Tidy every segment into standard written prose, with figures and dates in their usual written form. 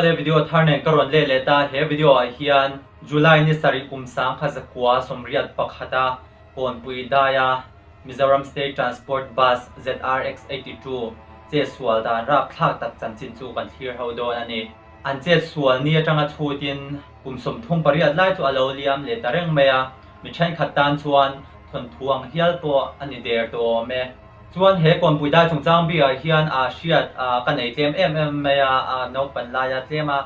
Awle video thar nen ka rawn let leh ta, he video ah hian July ni sarih kum 1981 a Kawnpui daia Mizoram State Transport Bus ZRX 82 chetsual dan rapthlak tak chanchin chu kan thlir ho dawn a ni. An chetsual ni atanga chhutin kum 38 lai chu a lo liam leh ta reng mai a, mi thenkhat tan chuan thawnthu ang hial pawh a ni der tawh awm e. Chuan he Kawnpui dai chungchang bikah hian a hriat ka nei tlem em em mai a, a naupan laia tlem a,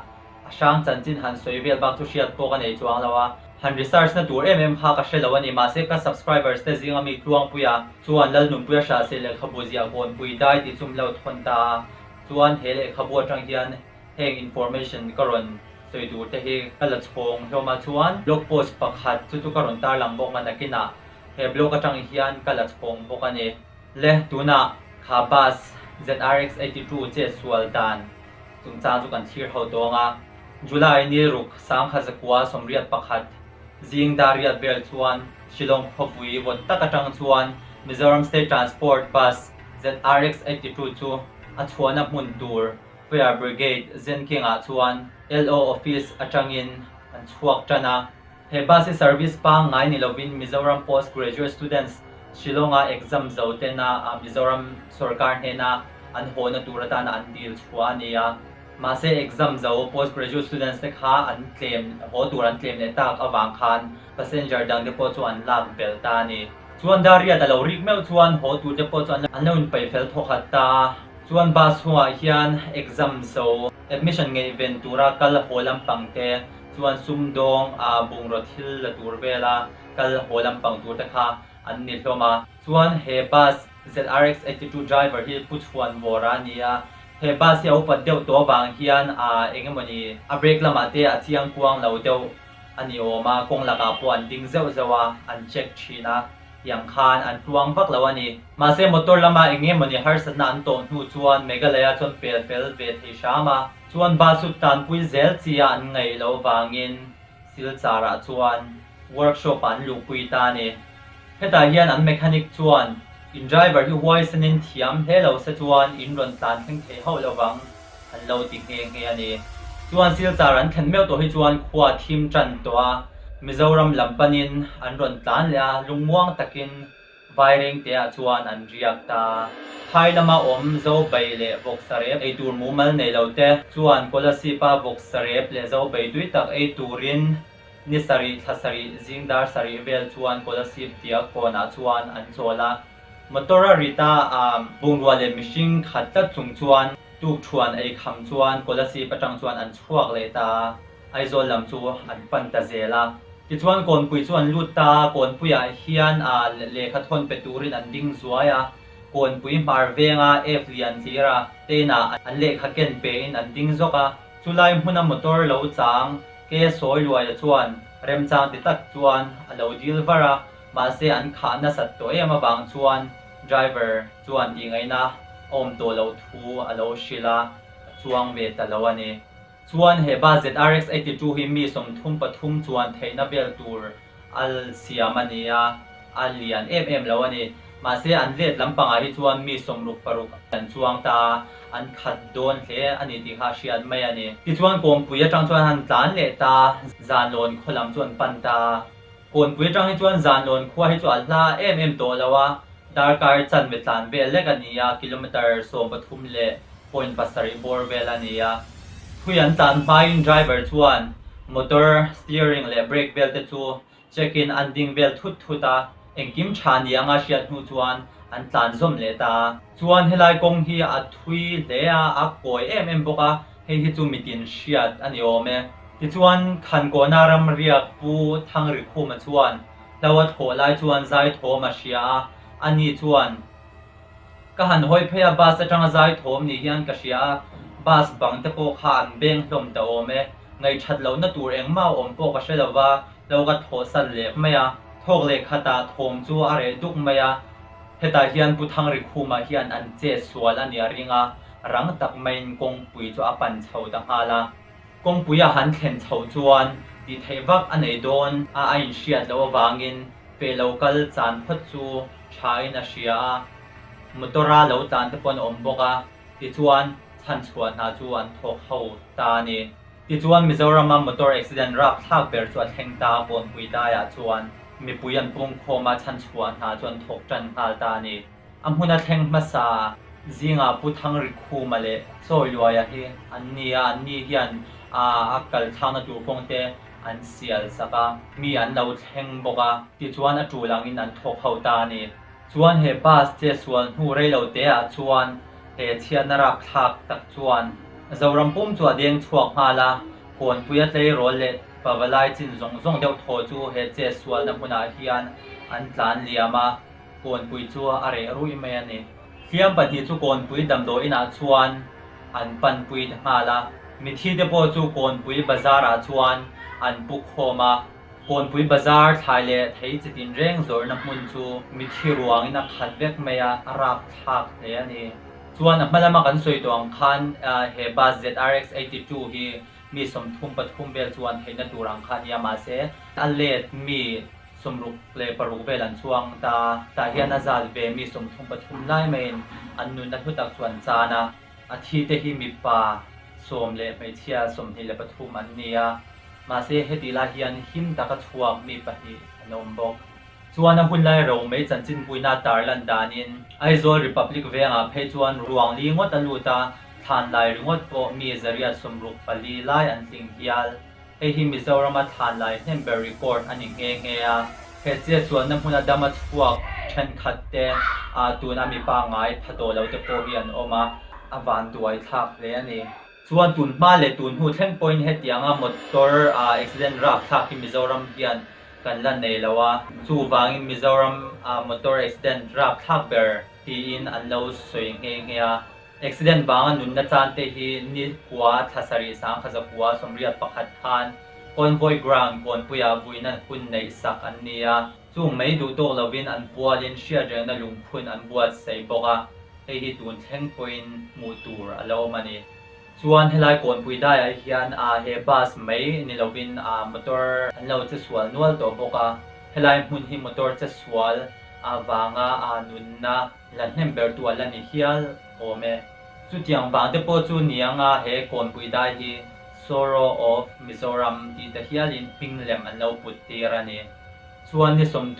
a hrang chanchin han sawi vel bak chu hriat pawh ka nei chuang lo a, han research na tur em em kha ka hre lo a ni. Mahse ka subscribers te zinga mi Tluangpuia chuan Lalnunpuia Hrahseh lehkhabu ziah Kawnpui dai tih chu min lo thawn ta a, chuan he lehkhabu atang hian heng information ka rawn sawi tur te hi ka la chhawng hlawm a, chuan blog post pakhat chu chu ka rawn tarlang bawk a nakinah He blog atang hian ka la chhawng bawk a ni. Le, tunah kha bus ZRX 82 chetsual dan chungchang chu kan thlir ho tawng a. July ni ruk 1981 zing dar riat vel chuan Shillong khawpui vawt tak atang chuan Mizoram State Transport Bus ZRX 82 chu a chhuahna hmun tur Fire Brigade Zenkengah chuan LO Office atangin an chhuak tan a. He bus hi service pangngai ni lovin Mizoram Post Graduate Students Shillong-a exam zo tena Mizoram sorkar hnena an hawhna tur atana an dil chhuah a ni a. Mahse exam zo Post Graduate Students te kha an tlem haw tur an tlem leh tak avang khan passenger dang te pawh chu an lak belh ta a ni. Chuan dar riat a lo rik meuh chuan haw tur te pawh chu an lo inpeih fel thawkhat ta a. Chuan bus chhungah hian exam zo admission ngaihven tura kal haw lampang te Chuan sumdawng a bungraw thil la tur vela kal haw lampang tur te kha an ni hlawm a. Chuan he bus ZRX 82 driver hi Pu Chhuan Vawra a ni a, he bus hi a upat deuh tawh avang hian a eng emawni a brake lamah te a chiang kuang lo deuh a ni awm a, kawng lakah pawh an ding zeuh zeuh a, an check thin a, tiang khan an tluang vak lo a ni. Mahse motor lama eng emawni harsatna an tawh hnu chuan Meghalaya chuan pel fel ve thei hram a. Chuan bus chu tanpui zel chi a an ngaih loh vangin Silchar ah chuan workshop ah an luhpui ta a ni. Hetah hian an mechanic chuan in driver hi huaisanin thiam hle lo se chuan in rawn tlan thleng thei hauh lovang an lo ti nghe nghe a ni. Chuan Silchar an thlen meuh tawh hi chuan khua thim tan tawh a, Mizoram lam panin an rawn tlan leh a, lungmuang takin Vairengte-ah chuan an riak ta. Phai lama awm Zobei leh Vawksarep ei tur mumal nei lo te chuan Kolasib-a Vawksarep leh Zobei tui tak ei turin ni sarih thla sarih zing dar sarih vel chuan Kolasib tia kawnah chuan an chawl a. Motor a rit a, bungrua leh mihring khat tlat chung chuan tukthuan ei kham chuan Kolasib atang chuan an chhuak leh ta. Aizawl lam chu an pan ta zel a. Tichuan Kawnpui chu an lut ta a, Kawnpuiah hian a lehkha thawn pe turin an ding zuai a, Kawnpui hmar venga F lian tlir a, Teinah an lehkha ken pein an ding zawk a. Chulai hmuna motor lo chang ke sawi luaia chuan remchang ti tak chuan a lo dil var a, mahse an khah nasat tawh em avang chuan driver chuan tihngaihna a awm tawh loh thu a lo hrilh a, a chuang ve ta lo a ni. Chuan he bus ZRX 82 hi mi 33 chuan theihna vel tur a siam a ni a, a lian em em lo a ni. Mahse an let lampangah hi chuan mi 66 an chuang ta a, an khat dawn hle a ni tih kha a hriat mai a ni. Tichuan Kawnpui atang chuan han tlan leh ta a, Zanlawn khaw lam chu an pan ta a. Kawnpui atang hi chuan Zanlawn khua hi chu a hla em em tawh lo a, darkar chanve tlan vel lek a ni a, kilometre 13 leh point pasarih bawr vel a ni a. Thui an tlan hmain driver chuan motor steering leh brake vel te chu check in an ding vel thut thut a, engkim tha ni anga hriat hnu chuan an tlan zawm leh ta a. Chuan helai kawng hi a thui hle a, a kawi em em bawk a, hei hi chu mitin hriat a ni awm e. Tichuan, Khankawna ram riak Pu Thangrikhuma chuan hlo a thlawh lai chuan zaithawm a hria a, ani chuan, Ka han hawi phei a, bus atanga zaithawm ni hian ka hria a, bus bang te pawh kha an beng hlawm ta awm e, ngaihṭhat lohna tur engmah awm pawh ka hre lo va, hlo ka thawhsan leh mai a. Thawk leh khatah thawm chu a reh duk mai a, hetah hian Pu Thangrikhuma hian an che sual a nia ring a, rang tak maiin kawngpui chu a pan chho ta nghal a. Kawngpuia han thlen chhoh chuan tih theih vak a nei dawn a a inhriat loh avangin feh lo kal chan phawt chu thain a hria a, motor-a lo tlan te pawh an awm bawk a, tichuan Chhanchhuah hna chu an thawk ho ta a ni. Tichuan Mizorama motor accident rapthlak ber chu a thleng ta a, Kawnpui daiah chuan mipui an pungkhawm a, chhanchhuah hna chu an thawk tan nghal ta a ni. A hmun a thleng hmasa zingah Pu Thangrikhuma leh Chawiluaia hi an ni a, anni hian a kal thlakna tur kawng te an sial sak a, mi an lo thleng bawk a, tichuan a tul angin an thawk ho ta a ni. Chuan he bus che sual hnu rei lo te ah chuan he chhiatna rapthlak tak chuan Zoram pum chu a deng chhuak nghal a, Kawnpuia tleirawl leh pavalai chin zawng zawng deuh thaw chu he che sualna hmunah hian an tlan liam a, Kawnpui chu a reh ruih mai a ni. Hliam pahnih chu Kawnpui damdawi inah chuan an panpui nghal a, mithi te pawh chu Kawnpui bazar ah chuan an pu khawm a. Kawnpui bazar thlai leh thei chi tinreng zawrhna hmun chu mithi ruangin a khat vek mai a, a rapthlak hle a ni. Chuan a hma lama kan sawi tawh ang khan he bus ZRX 82 hi mi 33 vel chuan theihna tur ang kha a nia, mahse a let mi 66 vel an chuang ta, tah hian a zat ve mi 33 lai maiin an nunna hlu tak chu an chan a, a thi te hi mipa 10 leh hmeichhia 23 an ni a. Mahse, hetih lai hian him taka chhuak mi pahnih an awm bawk. Chuan a hun lai ro mai chanchinpuina tarlan danin Aizawl Republic vengah phei chuan ruang li ngawt a lut a, thlan lai ringawt pawh mi 164 lai an tling hial. Hei hi Mizorama thlan lai hnem ber record a ni nghe nghe a. He chetsualna hmuna dama chhuak thenkhat te tuna mi pangngai pha tawh lo te pawh hi an awm a, a vanduai thlak hle a ni. Chuan tun hma leh tun hnu thleng pawhin hetianga motor accident rapthlak hi Mizoram hian kan la nei lo a, chuvangin Mizoram motor accident rapthlak ber tiin an lo sawi nghe nghe a. Accident vanga nunna chan te hi ni kua thla sarih 1981 khan Convoy Ground Kawnpuiah vuina hun neih sak an ni a, chung mai duh tawk lovin an pualin hriatrengna lungphun an buatsaih bawk a. Hei hi tun thleng pawhin hmuh tur a lo awm a ni. Chuan helai Kawnpui daiah hian he bus mai ni lovin motor an lo che sual nual tawh bawk a. Helai hmun hi motor che sual avanga nunna la hnem ber tu a la ni hial awm e. Chutiang vang te pawh chu ni anga he Kawnpui dai hi Sorrow of Mizoram tih te hialin hming lem an lo put tir a ni. Chuan ni 30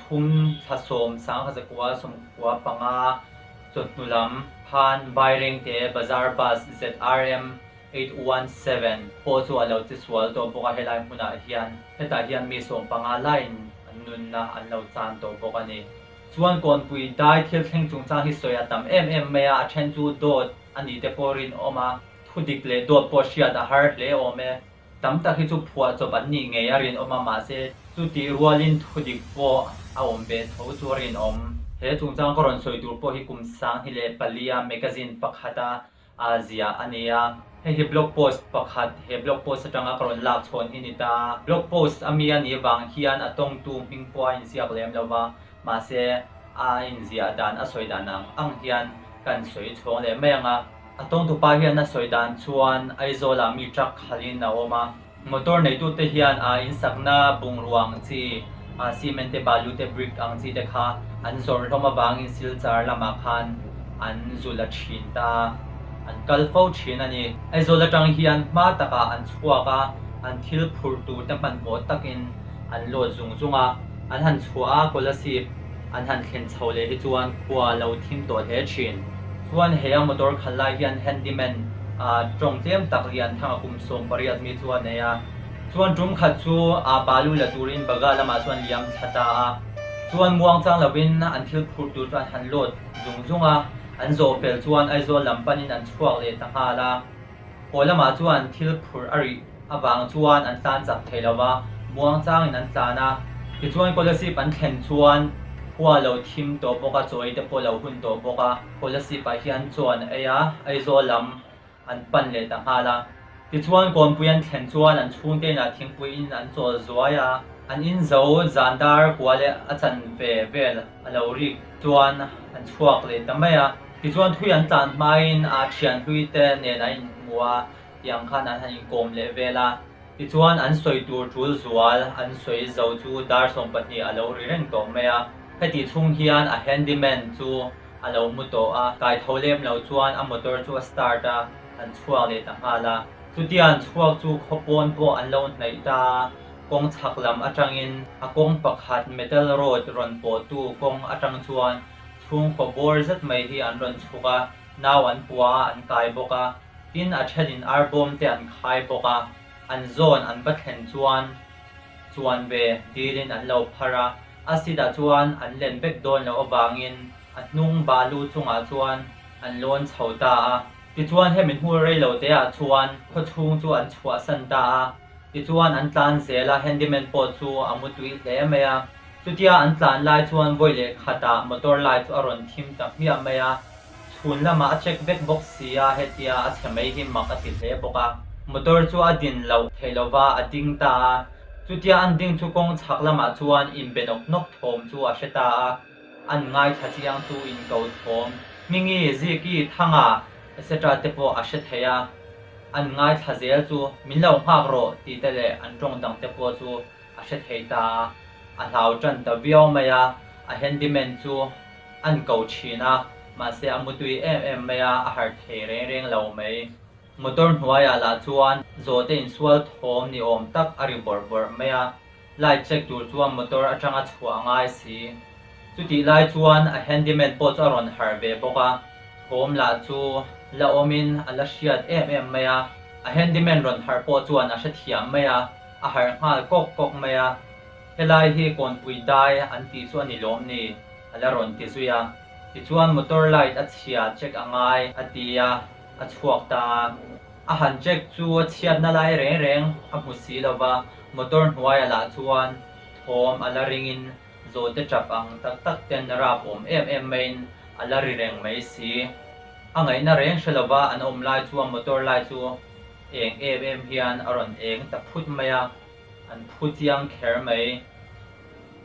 thla 10 1995 Chawhnu lam khan Vairengte Bazar Bus ZRM 817 pawh chu a lo che sual tawh bawk a, helai hmunah hian hetah hian mi 15 laiin an nunna an lo chan tawh bawk a ni. Chuan Kawnpui dai thil thleng chungchang hi sawi a tam em em mai a, a then chu dawt a nih te pawh rinawm a, thudik leh dawt pawh hriat a har hle awm e. Tam tak hi chu phuahchawp an nih ngei a rinawm a, mahse chutih rualin thudik pawh a awm ve tho chu a rinawm. He chungchang ka rawn sawi tur pawh hi kum 2004 a magazine pakhata a ziah a ni a. Hei hi blog post pakhat, he blog post atanga ka rawn lak chhawn hi ni ta. Blog post a mi a nih vang hian a tawngtu hming pawh a inziak lem lo va, mahse a inziah dan a sawi dan ang ang hian kan sawi chhawng leh mai ang a. A tawngtupa hian a sawi dan chuan Aizawlah mi truck khalhin a awm a. Motor neitute hian a insakna bungrua ang chi, cement te, balu te, brick ang chi te kha an zawrh hlawm avangin Silchar lamah khan an zu la thin ta a, an kal fo thin a ni. Aizawl atang hian hma takah an chhuak a, an thil phurh tur te hmanhmawh takin an load zung zung a, an han chhuah a, Kolasib an han thlen chho leh hi chuan khua a lo thim tawh hle thin. Chuan he a motor khalh lai hian handyman tawng tlem tak lian thang a kum 18 mi chu a nei a. Chuan tum khat chu a balu la turin baga lamah chuan liam thla ta a. Chuan muang chang lovin an thil phurh tur chu an han load zung zung a, an zawh fel chuan Aizawl lam panin an chhuak leh ta nghal a. Haw lamah chuan thil phurh a rih avang chuan an tlan chak thei lo va, muang changin an tlan a. Tichuan Kolasib an thlen chuan khua lo thim tawh bawk a, chawi te pawh lo hun tawh bawk a. Kolasib-ah hian chaw an ei a, Aizawl lam an pan leh ta nghal a. Tichuan Kawnpui an thlen chuan an chhungte inah thingpui in an chawl zuai a, an in zo zan dar kua leh a chanve vel a lo rik chuan an chhuak leh ta mai a. Tichuan thui an tlan hmain a thian hlui te nen an inhmu a, tiang khan an han inkawm leh vel a. Tichuan an sawi tur tul zual an sawi zo chu dar 12 a lo ri reng tawh mai a. Heti chhung hian a handyman chu a lo mu tawh a, kai tho lem lo chuan a motor chu a start a. An chhuak leh ta nghal a. Chutia an chhuak chu khawpawn pawh an lo hnaih ta a, kawng chhak lam atangin a kawng pakhat metal road rawn pawhtu kawng atang chuan chhungkaw bawr zet mai hi an rawn chhuk a, nau an pua a, an kai bawk a, tin a thenin arbawm te an khai bawk a, an zawn an va thlen chuan chuan ve dilin an lo phar a, a seat ah chuan an len vek dawn loh avangin a hnung balu chungah chuan an lawn chho ta a. Tichuan hemi hnu rei lo te ah chuan khawchhung chu an chhuahsan ta a, tichuan an tlan zel a, handyman pawh chu a mu tui hle mai a. Chutia an tlan lai chuan vawi leh khatah motor lai chu a rawn thim ta hmiah mai a, chhun lamah a check vek bawk si a, hetia a chhe mai hi mak a ti hle bawk a. Motor chu a din loh theih lova a ding ta a, chutia an ding chu kawng chhak lamah chuan inbe nawk nawk thawm chu a hre ta a. An ngaithla chiang chu inko thawm, Hmingi, Ziki, Thanga etc te pawh a hre thei a, an ngaithla zel chu min lo nghak rawh tih te leh an tawng dang te pawh chu a hre thei ta a, a hlau tan ta viau mai a, a handyman chu an ko thin a, mahse a mutui em em mai a, a harh thei reng reng lo mai. Motor hnuaiah lah chuan zawhte insual thawm ni awm tak a ri bawrh bawrh mai a. Light check tur chuan motor atanga chhuah a ngai si. Chutih lai chuan a handyman pawh chu a rawn harh ve bawk a, thawm lah chu la awmin a la hriat em em mai a. A handyman rawn harh pawh chuan a hrethiam mai a, a harh nghal kawk kawk mai a. Helai hi kawnpui dai an tih chu a ni lawm ni? a la rawn ti zui a. Tichuan motor light a chhia check a ngai a ti a, a chhuak ta a. A han check chu a chhiatna lai reng reng a hmu si lo va, motor hnuaiah lah chuan thawm a la ringin zawhte tap ang tak tak ten rap awm em em maiin a la ri reng mai si. A ngaihna reng hre lo va an awm lai chuan motor lai chu eng em em hian a rawn eng ta phut mai a, an phu chiang kher mai.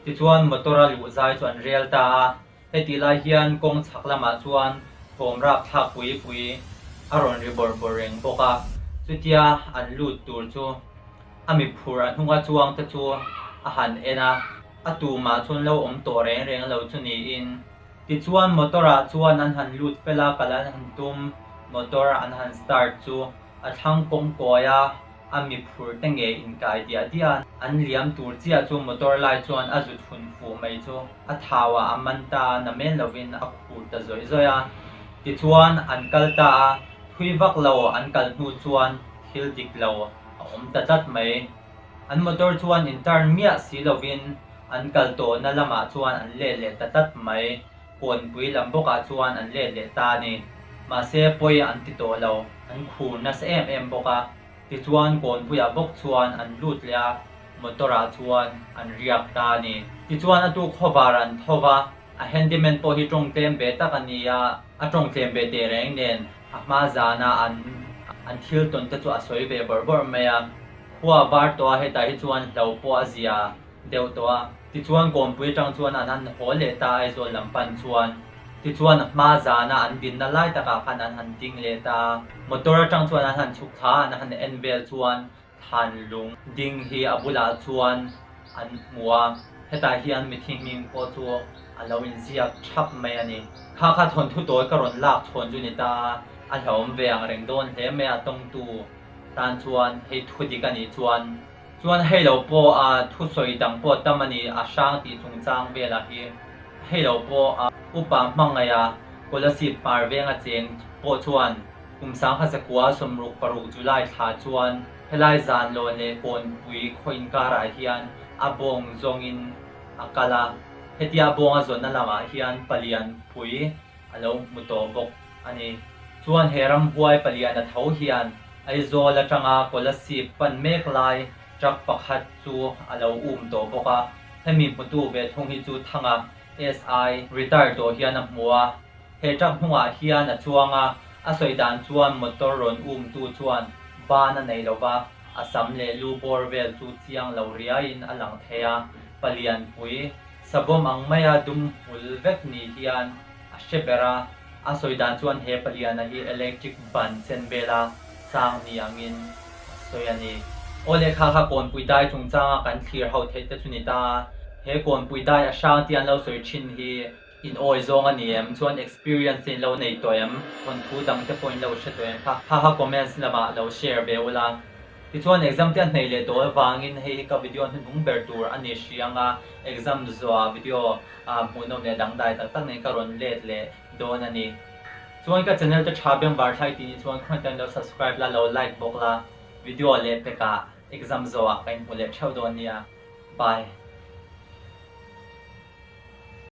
Tichuan motor a luh zai chu an rel ta a. Hetih lai hian kawng chhak lamah chuan thawm rapthlak pui pui a rawn ri bawrh bawrh reng bawk a, chutia an lut tur chu a miphur a hnunga chuang te chu a han en a, a tumah chuan lo awm tawh reng reng lo chu niin. Tichuan motor ah chuan an han lut fel a, kal an han tum, motor an han start chu a thlang kawng kawi a, a mi phur te nge inkai diah diah an liam tur chiah chu motor lai chuan a zu thun fuh mai chu a thau ah a man ta a, namen lovin a khur ta zawih zawih a. Tichuan an kal ta a, thui vak lo an kal hnu chuan thil dik lo a awm ta tlat mai. An motor chuan in turn miah si lovin an kal tawhna lamah chuan an let leh ta tlat mai. Kawnpui lam bawkah chuan an let leh ta a ni. Mahse pawi an ti tawh lo, an khur nasa em em bawk a. Tichuan Kawnpuiah bawk chuan an lut leh a, motor ah chuan an riak ta a ni. Tichuan a tuk khawvar an tho va, a handyman pawh hi tawng tlem ve tak a ni a, a tawng tlem ve teh reng nen a hma zana an an thil tawn te chu a sawi ve bawrh bawrh mai a. Khua var tawh a hetah hi chuan hlo pawh a zia deuh tawh a. Tichuan Kawnpui atang chuan an han haw leh ta Aizawl lam pan chuan. Tichuan a hma zana an dinna lai takah khan an han ding leh ta a. Motor atang chuan an han chhuk thla a, an han en vel chuan thlan lung ding hi a bulah chuan an hmu a. Hetah hian mithi hming pawh chu a lo inziak thap mai a ni. Kha kha thawnthu tawi ka rawn lak chhawn chu ni ta a, a hlauhawm ve ang reng dawn hle mai a tawngtu tan chuan hei thu dik a nih chuan Chuan hei lo pawh a thusawi dang pawh tam a ni, a hrang tih chungchang velah hi hei lo pawh a upa hmangaih a Kolasib hmar venga cheng pawh chuan kum 1906 July thla chuan helai zan lawn leh Kawnpui khaw inkarah hian a bawng zawngin a kal a, hetia bawng a zawnna lamah hian palian pui a lo hmu tawh bawk a ni. Chuan he ramhuai paliana tho hian Aizawl atanga Kolasib pan mek lai truck pakhat chu a lo um tawh bawk a, hemi hmutu ve thung hi chu Thanga SI retire tawh hian a hmu a, he truck hnungah hian a chuang a, a sawi dan chuan motor rawn umtu chuan ban a nei lova, a sam leh lu bawr vel chu chiang lo riaiin a lang thei a, palian pui savawm ang maia dum hmul vek ni hian a hre ber a, a sawi dan chuan he paliana hi electric ban chen vela sang ni angin a sawi a ni. Aw lehkha kha Kawnpui dai chungchanga kan thlir ho theih te chu ni ta a, he Kawnpui dai a hrang tia an lo sawi thin hi In awi zawng a ni em? Chuan experience te in lo nei tawh em? Thawnthu dang te pawh in lo hre tawh em? Kha kha comments lamah lo share ve ula. Tichuan exam te a hneih leh tawh avangin hei hi ka video hnuhnung ber tur a ni hri ang a, exam zuah video hmuhnawm leh dangdai tak tak nen ka rawn let leh dawn a ni. Chuan ka channel te tha beng var thlai tih ni chuan khawngaih tan lo subscribe la, lo like bawk la, video leh pekah exam zawhah ka inhmu leh theuh dawn nia. Bye.